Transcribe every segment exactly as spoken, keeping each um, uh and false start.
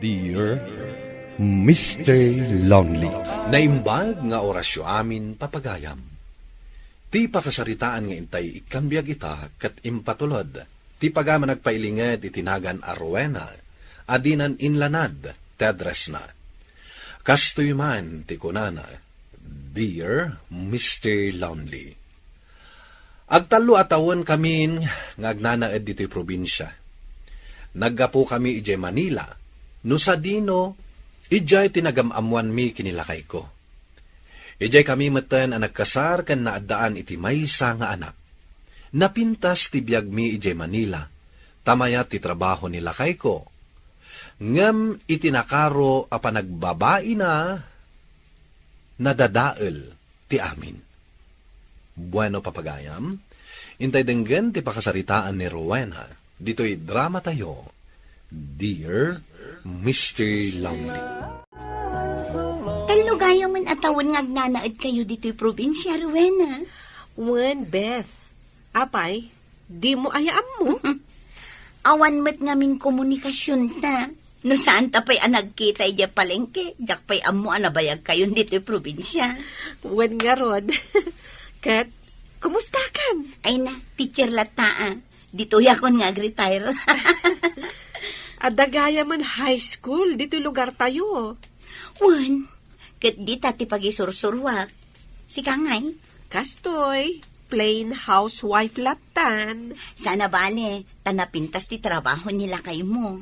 Dear Mister Lonely. Naimbag nga orasyo amin, papagayam. Ti pakasaritaan nga intay ikkambiag ita ket impatulod ti pagayam a nagpailinged iti nagan a Rowena a dinan inlanad ti addressna. Kastoy man ti kunana, "Dear Mister Lonely." Agtallo a tawen kamin nga agnanaed ditoy probinsia. Naggapokami idiay Manila, no sadino, idiay ti nagam-ammoanmi ken ni lakayko. Idiay kami metten a nagkasar ken naaddaan iti maysa nga anak. Napintas ti biagmi idiay Manila, ta mayat ti trabaho ni lakayko. Ngem iti nakaro a panagbabaina, nadadael ti amin. Bueno, papagayam, intay denggen ti pakasaritaan ni Rowena ditoy drama tayo, Dear Mister Lonely. Tallo gayamen a tawen nga agnanaed kayo ditoy probinsia, Rowena. Wen, Beth. Apay, dimo aya ammo? Awan met ngamin komunikasionta. No saan ta pay a nagkita idiay palengke, diak pay ammo a nabayag kayon ditoy probinsia. Wen ngarud. Ket, kumustakan? Ay na, teacher latta, ah. Ditoyakon nga ag-retire. Adda gayamen high school ditoy lugar tayo. Wen, ket dita ti pagisursuruak. Sika ngay? Kastoy, plain housewife lattan. Saan a bale, ta napintas ti trabaho ni lakaymo.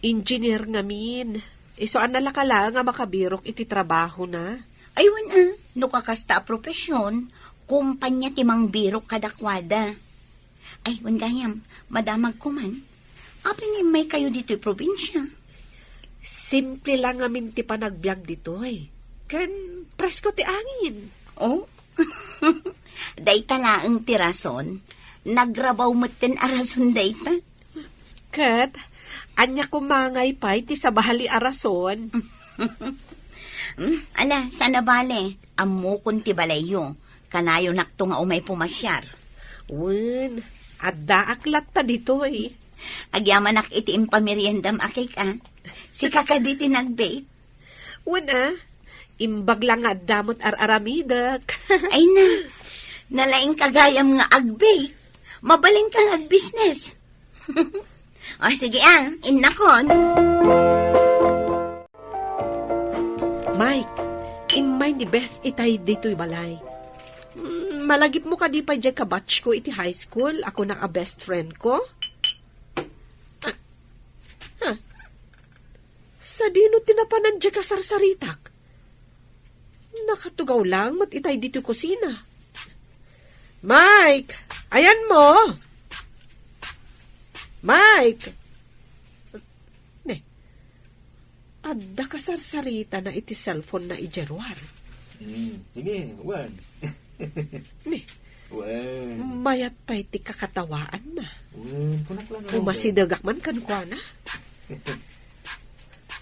Engineer ngamin. Isu a nalaka laeng a makabirok iti trabahona. Ay, wen a, no kakasta a profesyon, kumpanya ti mangbirok kadakuada. Ay, wen gayam, madamagko man. Apay nga immaykayo ditoy probinsia? Simple lang ngamin ti panagbiag ditoy. Ken presko ti angin. Oh? Dayta laeng ti rason. Nagrabaw metten a rason dayta. Ket, ania koma ngay pay ti sabali a rason? Hmm, ala, saan a bale, ammokon ti balayyo. Kanayonakto nga umay pumasiar. Wen, addaak latta ditoy. Agyamanak iti impameriendam a cake, a. Sika kadi ti nag-bake? Wen, a. Imbag la nga adda met ar-aramidek. Ay na, nalaingka gayam nga ag-bake. Mabalinka nga ag-business. O, sige, a, innakon. Mike, immay ni Beth itay ditoy balay. Mm, malagipmo kadi pay diay kabatchko iti high school a kuna a best friendko? Ah, ah. Sadino ti napanan diay kasarsaritak? Nakatugaw lang met itay ditoy kusina. Mike, ayanmo? Mike! Ne, adda kasarsaritana iti cellphone-na idiay ruar. Hmm, sige, wen. Ne, wen. Mayat pay ti kakatawaanna. Wen, kunak lang. Umasidegak man kenkuana.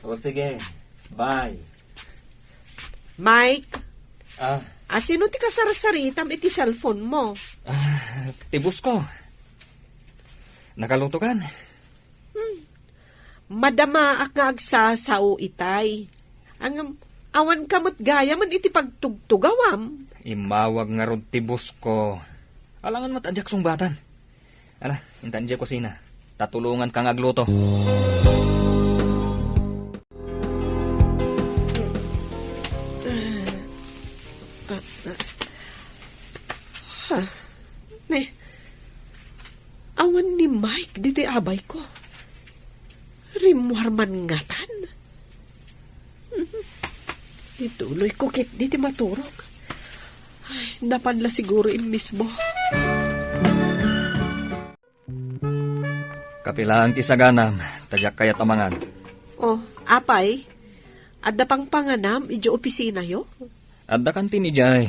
O, sige. Bye. Mike? Ah. Asino ti kasarsaritam iti cellphone-mo? Ah, ti boss ko. Nakalutokan. Hmm. Madamaak nga agsasao itay. Ngem, awanka met gayamen iti pagtugtugawam. Immawag ngarud ti boss ko. Alangan met a diak sungbatan. Ala, intan diay kusina. Ta tulonganka nga agluto. Ah, ah. Ha? Ne, awan ni Mike ditoy abayko. Rimmuar man ngatan. Ituloyko ketdi ti maturog. Ay, napan la siguro immisbo. Kapilaang ti saganam, ta diak kayat a mangan. Oh, apay, adda pangpanganam idiay opisinayo? Adda kantin idiay.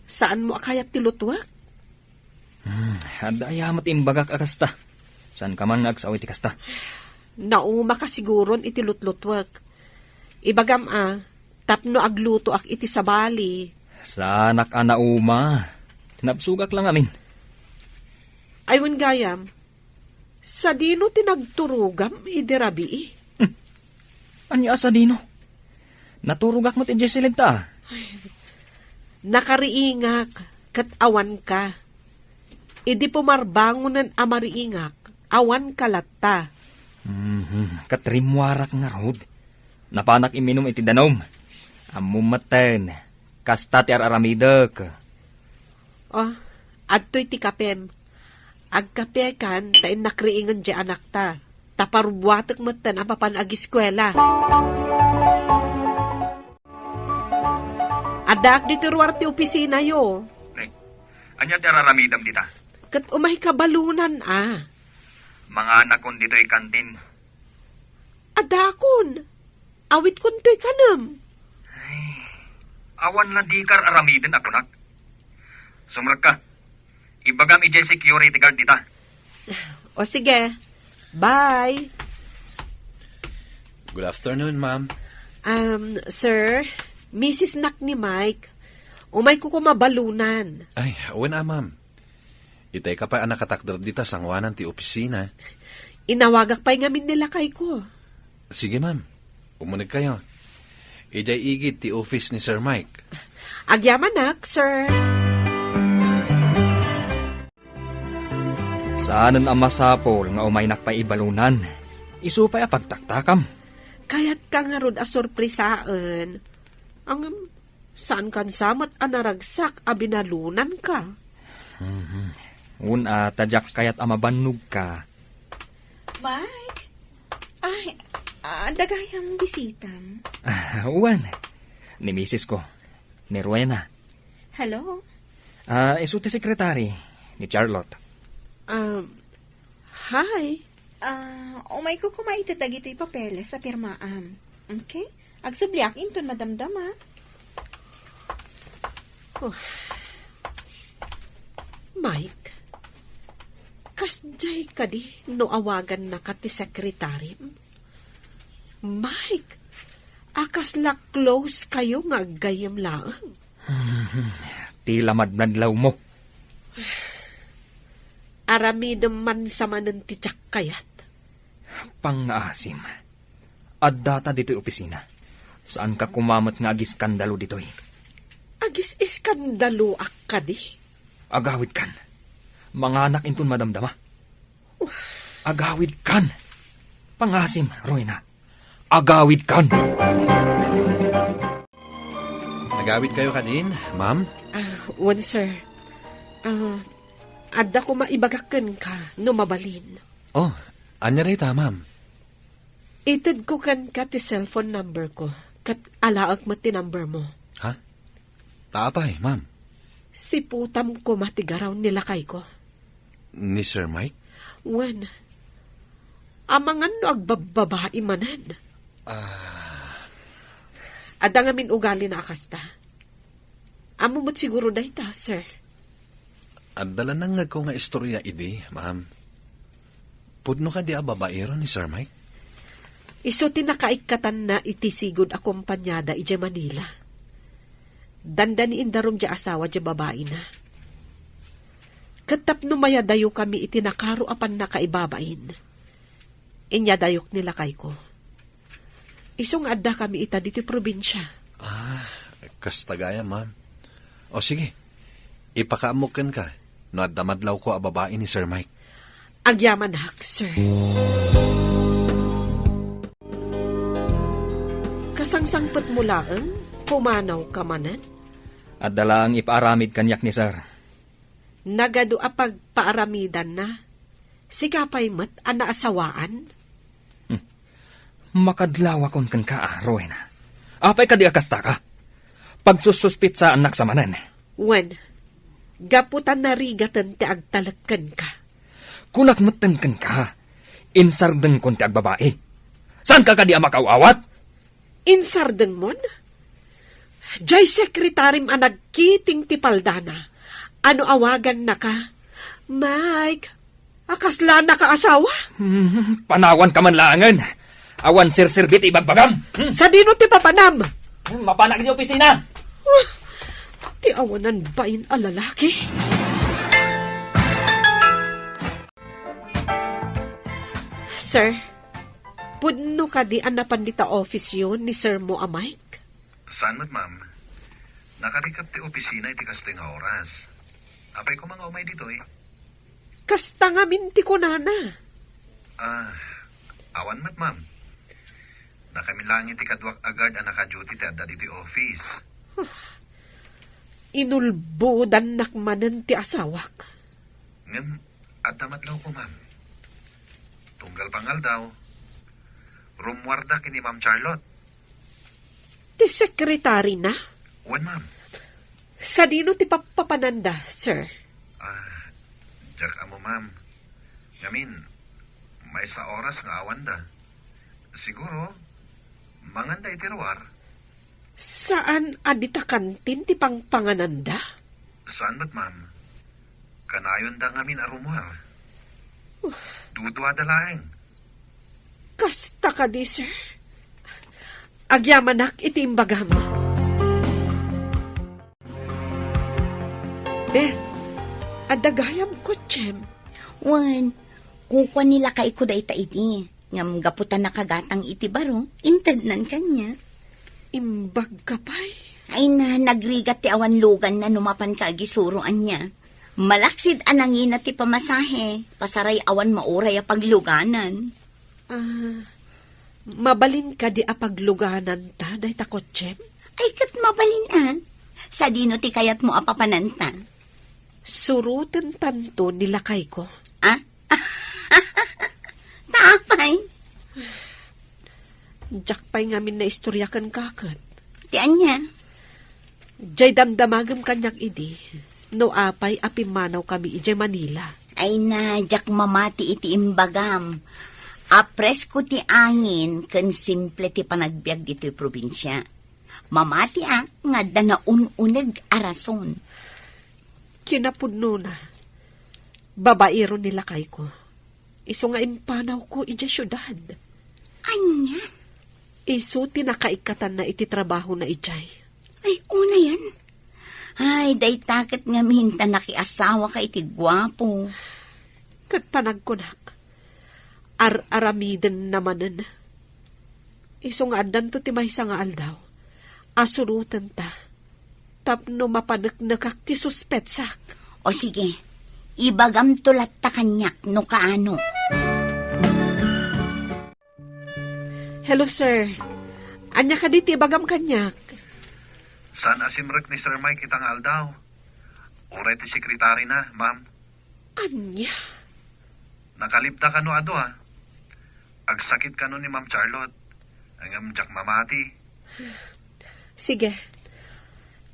Saanmo a kayat ti lutuek? Hmm, adda aya met imbagak a kasta. Saanka man nga agsao iti kasta? Naumaka siguron iti lutlutuek. Ibagam a, tapno aglutoak iti sabali. Saanak a nauma. Nabsogak la ngamin. Ay, wen gayam, sadino ti nagturogam idi rabii? Hmm. Ania a sadino? Naturogak met idiay siled ta. Nakariingak, ket awanka. Idi pumarbangonen a mariingak, awanka latta. Mhm, ket rimmuarak ngarud. Napanak imminum iti danum. Ammom metten, kasta ti ar-aramidek. Oh, adtoy ti kapem. Agkapekan ta innak riingen diay anakta. Ta parubbuatek metten a mapan agiskuela. Addaak ditoy ruar ti opisinayo. Nay, ania ti ar-aramidem dita? Ket umayka balunan a. Manganakon ditoy kantin. Addakon. Awitkontoy kanem. Ay, awan la dika ar-aramiden a kunak. Sumrekka. Ibagam idiay security guard dita. O sige. Bye. Good afternoon, ma'am. Um, sir, misis nak ni Mike. Umayko koma balunan. Ay, wen a, ma'am. Itay ka pay a nakatakder dita sangoanan ti opisina. Inawagak pay ngamin ni lakayko. Sige, ma'am. Umuneg kayo. Idiay igid ti office ni Sir Mike. Agyamanak, sir. Saanen a masapul nga umaynak pay ibalunan. Isu pay a pagtaktakam. Kayatka ngarud a sorpresaen. Ngem, saankan sa met a naragsak a binalunanka. Mhm. Wen a, ta diak kayat a mabannogka. Mike? Ay, adda gayam bisitam. Ah, wen. Ni misis ko. Ni Rowena. Hello? Ah, isu ti sekretary ni Charlotte. Um, hi. Ah, umayko koma iti dagitoy papeles a pirmaam. Okay? Agsubliak inton madamdama. Oh. Mike, kasdiay kadi no awagannaka ti sekretarim? Mike, a kasla close kayo nga aggayyem laeng? Ti lamadmadlawmo. Aramidem man sa manen ti diak kayat. Pangngaasim. Addata ditoy opisina. Saanka koma met nga agiskandalo ditoy. Agis-iskandaloak kadi? Agawidkan. Manganak inton madamdama. Agawidkan. Pangngaasim, Rowena. Agawidkan. Agawid kayo kadin, ma'am? Ah, wen, sir. Ah, adda koma ibagak kenka, no mabalin. Oh, ania dayta, ma'am? Itedko kenka ti cellphone number ko, ket alaek met ti number mo. Ha? Ta apay, ma'am? Siputam koma ti garaw ni lakayko. Ni Sir Mike? Wen, amangan no agbabbabai manen. Ah. Adda ngamin ugalina a kasta. Ammom met siguro dayta, sir. Adda la nangngegko nga istoria idi, ma'am. Pudno kadi a babaero ni Sir Mike? Isu ti nakaikkatanna iti sigud a kompaniada idiay Manila. Dandani indarum diay asawa diay babaina. Ket tapno mayadayo kami iti nakaro a pannakaibabain, inyadayok ni lakayko. Isu nga addakami ita ditoy probinsia. Ah, kasta gayam, ma'am. O sige, ipakaammok kenka no adda madlawko a babai ni Sir Mike. Agyamanak, sir. Kasangsangpetmo laeng, pumanawka manen? Adda laeng ipaaramid kaniak ni sir. Nagadu a pagpaaramidanna. Sika pay met a naasawaan? Hmm. Makadlawakon kenka, a, Rowena. Apay kadi a kastaka? Pagsussuspitsaannak sa manen. Wen, gapu ta narigaten ti agtalek kenka. Kunak metten kenka, insardengkon ti agbabai. Saanka kadi a makaw-awat? Insardengmon? Diay sekretarim a nagkiting ti paldana. Ano awagannaka? Mike, a kasla naka asawa? Hmm, panawanka man laengen. Awan serserbi ti ibagbagam. Hmm. Sadino ti papanam? Hmm, mapanak iti opisina. Ah, ti awanan bain a lalaki. Sir, Pudno kadi a napan dita office-yo ni sir mo a Mike? Saan met, ma'am. Nakarikep ti opisina iti kastoy nga oras. Apay koma nga umay ditoy? Kasta ngamin ti kunana. Ah, awan met, ma'am. Nakami lang iti kaduak a guard a naka-duty ti adda ditoy office. Inulbodannak manen ti asawak. Ngem adda met law ko, ma'am. Tunggal pangaldaw, rummuarda ken ni Ma'am Charlotte. Ti sekretary na? Wen, ma'am. Sadino ti pappapananda, sir? Ah, diak ammo, ma'am. Ngamin, maysa oras nga awanda. Siguro, manganda iti ruar. Saan a dita kantin ti pangpangananda? Saan met, ma'am. Kanayonda ngamin a rummuar. Duduada laeng. Kasta kadi, sir? Agyamanak iti imbagam. Beth, adda gayam kotsem. Wen, kukua ni lakayko dayta idi. Ngem gapu ta nakagatang iti baro, intednan kaniak. Imbagka pay? Ay na, nagrigat ti awan luganna no mapanka agisuro ania. Malaksid a nangina ti pamasahe, pasaray awan mauray a pagluganan. Ah, mabalin kadi a paglugananta dayta kotsem? Ay, ket mabalin a. Sadino ti kayatmo a papananta? Suroten tanto ni lakayko. Ah? Ta apay? Diak pay ngamin naistorya kenka ket. Ti ania? Jay damdamagem kaniak idi, no apay a pimmanawkami idiay Manila. Ay na, diak mamati iti imbagam. Apresko ti angin ken simple ti panagbiag ditoy probinsia. Mamatiak nga adda naun-uneg a rason. Kinapudnona, babaero ni lakayko. Isu nga impanawko idiay siudad. Ania? Isu ti nakaikkatanna iti trabahona idiay. Ay, unayen. Ay, dayta ket ngamin ta nakiasawaka iti guapo. Ket panagkunak, ar-aramidenna manen. Isu nga addanto ti maysa nga aldaw a surotenta tapno mapaneknekak ti suspetsak. O sige, ibagamto latta kaniak no kaano. Hello, sir. Ania kadi ti ibagam kaniak? Saan a simrek ni Sir Mike ita nga aldaw? Uray ti sekretary na, ma'am. Ania? Nakalibta kano a dua? Agsakit kano ni Ma'am Charlotte? Ngem diak mamati. Sige.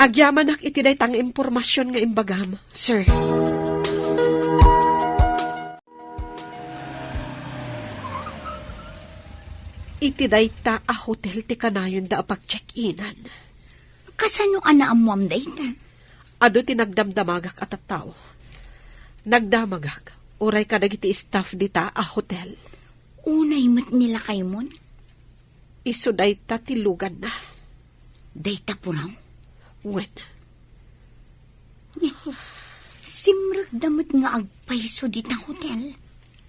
Agyamanak iti dayta nga impormasion nga imbagam, sir. Iti dayta a hotel ti kanayonda a pag-check-inan. Kasano a naammuam dayta? Adu ti nagdamdamagak a tattao. Nagdamagak, uray kadagiti staff dita a hotel. Unay met ni lakaymon? Isu dayta ti luganna. Dayta puraw? Wen. Ni, simrekda met nga agpayso dita hotel?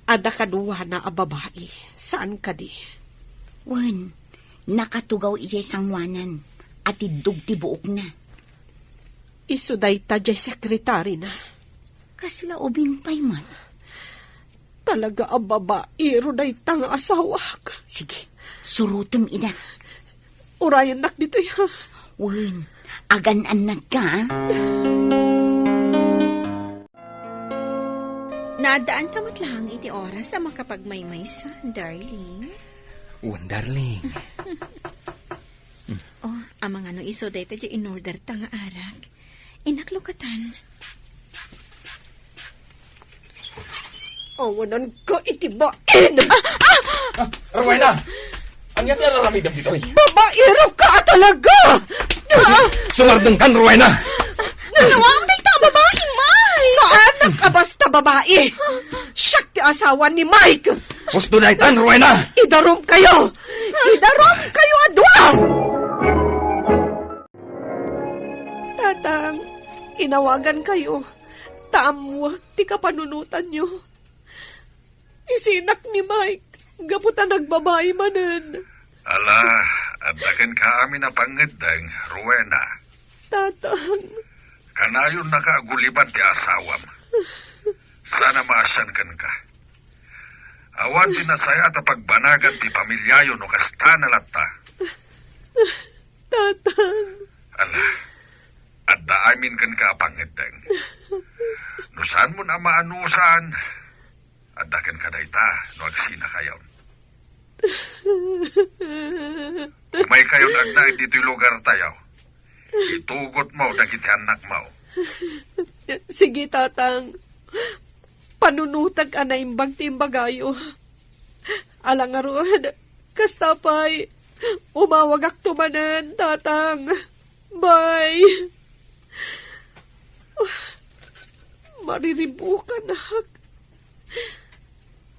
Adda kaduana a babai, saan kadi? Wen, nakatugaw idiay sangoanan, a tiddog ti buokna. Isu dayta diay sekretarina. Kasla ubing pay man. Talaga a babaero dayta nga asawak. Sige, surotem ida. Urayennak ditoy, ha? Wen, agan-annadka, a? Naaddaanta met laeng iti oras a makapagmaymaysa, darling. Wen, darling. Oh, amangan no isu dayta diay inorderta nga arak. Innak lukatan. Awananka iti bain! Ah, Rowena! Ania ti araramidem ditoy? Babaeroka a talaga! Ah! Sumardengkan, Rowena! Nalawang dayta a babai, Mike! Saanak a basta babai! Siak ti asawa ni Mike! Husto daytan, Rowena! Idarumkayo! Idarumkayo a dua! Tatang, inawagankayo, ta ammoak ti kapanunotanyo. Isinak ni Mike. gapu ta nagbabai manen. Ala, adda kenka amin a pangngeddeng, Rowena. Tatang. Kanayonnaka a guliban ti asawam. Saan a maasian kenka. Awan ti nasayaat a pagbanagan ti pamiliayo no kasta na latta. Tatang. Ala, adda amin kenka a pangngeddeng. No saanmon a maanusan, adda kenka dayta no agsinakayon. Umaykayon agna ditoy lugartayo. Itugotmo dagiti annakmo. Sige, Tatang. Panunotek a naimbag ti imbagayo. Ala ngarud, kasta pay, umawagakto manen, Tatang. Bye. Mariribukanak.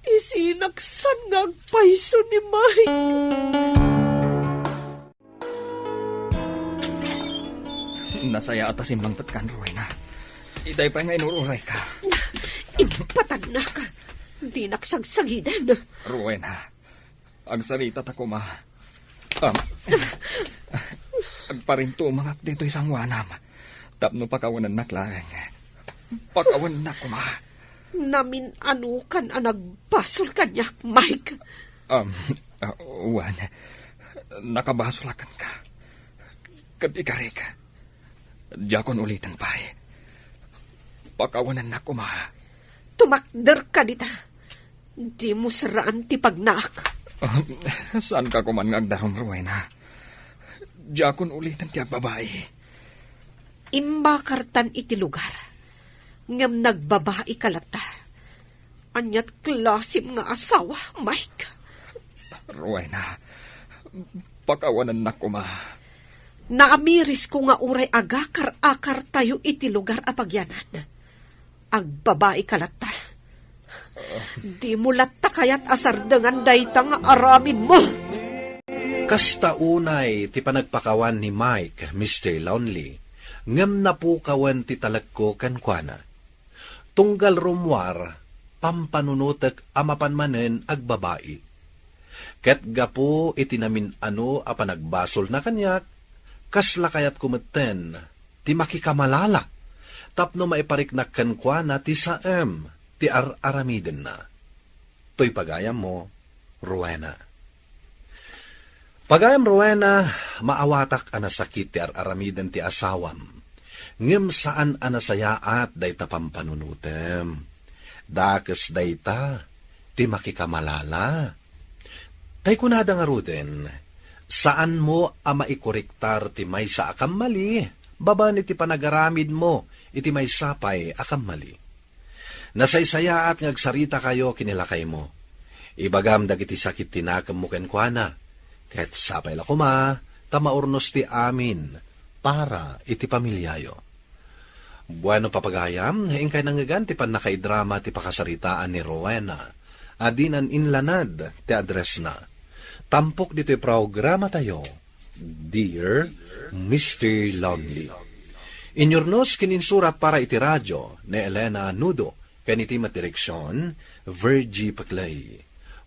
Isinak saan nga agpayso ni Mike. Nasayaat a simmangpetkan, Rowena. Itay pay nga inur-urayka. Impatannak. Dinak sagsagiden. Rowena, agsarita ta koma. Um, agparintumangak ditoy sangoanam. Tapno pakawanennak laeng. Pakawanennak koma. Namin-anokan a nagbasol kaniak, Mike. Um, ah, wen, nakabasolak kenka. Ket ikarik, diakon uliten pay. Pakawanennak koma. Tumakderka dita. Dimo serraan ti pagnaak. Um, saanka koman nga agdarum, Rowena. Diakon uliten ti agbabai. Immakartan iti lugar, ngem nagbabaika latta. Aniat klasim nga asawa, Mike? Rowena, pakawanennak koma. Naamirisko nga uray agakar-akartayo iti lugar a pagyanan. Agbabaika latta. Dimo latta kayat a sardengan dayta nga aramidmo. Kasta unay ti panagpakawan ni Mike, Mister Lonely, ngem napukawen ti talekko kenkuana. Tunggal rummuar, pampanunotek a mapan manen agbabai. Ket gapu iti namin-ano a panagbasolna kaniak, kasla kayatko metten ti makikamalala tapno maipariknak kenkuana ti saem ti ar-aramidenna. Toy pagayammo, Rowena. Pagayam, Rowena, maawatak a nasakit ti ar-aramiden ti asawam, ngem saan a nasayaat dayta pampanunotem. Dakes dayta ti makikamalala. Tay kunada ngaruden, saanmo a maikorektar ti maysa a kammali babaen iti panagaramidmo iti maysa pay a kammali. Nasaysayaat nga agsaritakayo ken ni lakaymo. Ibagam dagiti sakit ti nakemmo kenkuana, ket sapay la koma ta maurnos ti amin para iti pamiliayo. Bueno, papagayam, inkay nangngegan ti pannakaidrama ti pakasaritaan ni Rowena a dinan inlanad ti addressna. Tampok ditoy programatayo, Dear Mister Lonely. Inyurnos ken insurat para iti radio ni Elena Nudo ken iti met direksion, Virgie Paclay.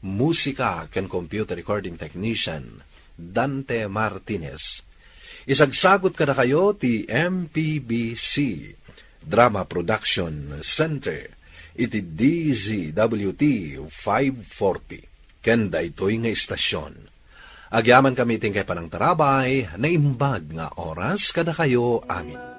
Musika ken computer recording technician, Dante Martinez. Isagsagut kadakayo ti M P B C Drama Production Center iti D Z W T five forty ken daytoy nga istasyon. Agyamankami iti inkay panangtarabay, naimbag nga oras kadakayo amin.